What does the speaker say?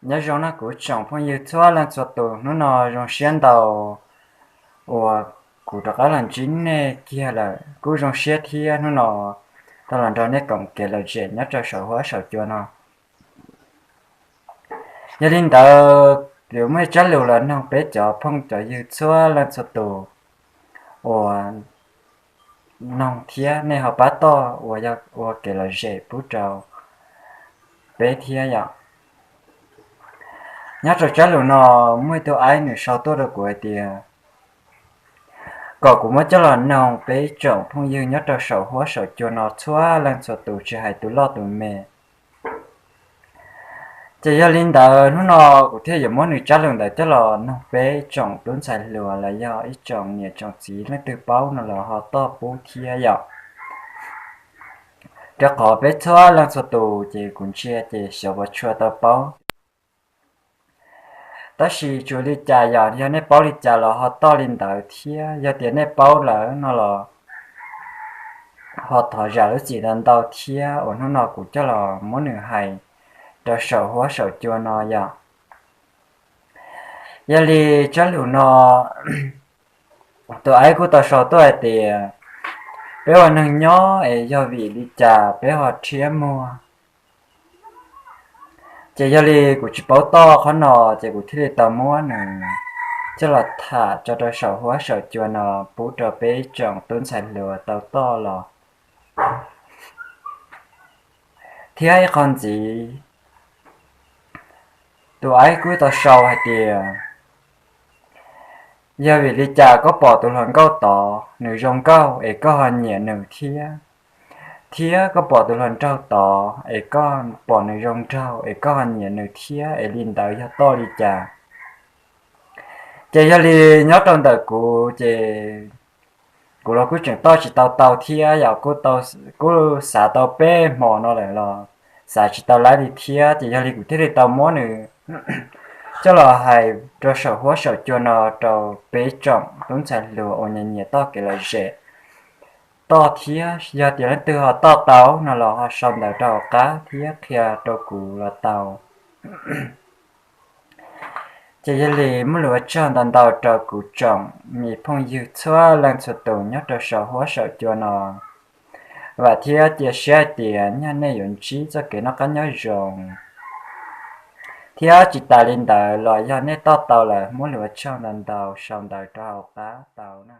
Nyob zoo nawb kuv tsoom phooj ywg txhua leej txhua tus, hnub no zoo siab ntau uas kuv rov qab los ntsib nej kiag lawm. Kuj zoo siab thiab hnub no tau los nrog nej koom kev lom zem nyob rau saum huab saum cua no. Yog li ntawd, yuav muaj ib tsab lus los noog peb cov phooj cov ywg txhua leej txhua tus uas noog thiab nej ho pab toj uas yog ua kev lom zem pub rau peb thiab yom. Nyob rau tsab lus no muaj ib tug aib nws sau tuaj rau kuv hais tias kom kuv muab coj los noog peb tsoom phooj ywg nyob rau saum huab saum cua no txhua leej txhua tus tsis hais tus loj tus me. Ces yog li ntawd hnub no kuv thiaj yuav muab nws tsab lus ntawd coj los noog peb tsoom tub ntxhais hluas los yog ib tsoom niam tsoom txiv leej twg paub no los ho toj pub thiab yom. Rau qhov peb txhua leej txhua tus ces kuv ntsia ces xyov puas tshua tau paub. Tab sis tsuas li cas yog, yog nej paub li cas los ho toj li ntawd thiab yog tias nej paub lawm no los ho thov zam lub txim ntau ntau thiab uas hnub no kuv coj los muab nws hais rau saum huab saum cua no yom. Yog li tsab lus no tus aib kuj tau sau tuaj hais tias peb ua neeg nyob es yog vim li cas peb ho rhiab muag. Ces yog li kuv tsis paub toj qhov no ces kuv thiaj li tau muab nws coj los tham tso rau saum huab saum cua no pub rau peb tsoom tub ntxhais hluas tau toj los. Thiab ib qho ntxiv, tus aib kuj tau sau hais tias yog vim li cas koj pom tus hluas nkauj tod nws zoo nkauj es koj ho nyiam nws thiab, thiab koj pom tus hluas nraug tod es koj pom nws zoo nraug es koj ho nyiam nws thiab es li ntawd yog toj li cas. Ces yog li nyob rau ntawm kuv ces kuv los kuj tseem toj tsis tau tau thiab yom, kuj xav tau peb hmo no lawm los xav tsis tau laib li thiab ces yog li kuv thiaj li tau muab nws coj los hais rau saum huab saum cua no rau peb tsoom tub ntxhais hluas uas nyiam nyiam toj kev lom zem toj thiab yog tias leej twg ho toj tau no los ho sau ntawv rau hauv qab thiab qhia rau kuv los tau. Ces yog li muaj lus ua tsaug ntau ntau rau kuv tsoom me phooj ywg txhua leej txhua tus nyob rau saum huab saum cua no. Vam thiab cia siab hais tias nyaj nej yuav ntsib txoj kev noj qab nyob zoo. Thiab tsis tas li ntawd los yog nej toj tau lawm muab lus ua tsaug ntau ntau sau ntawv rau hauv qab tau na.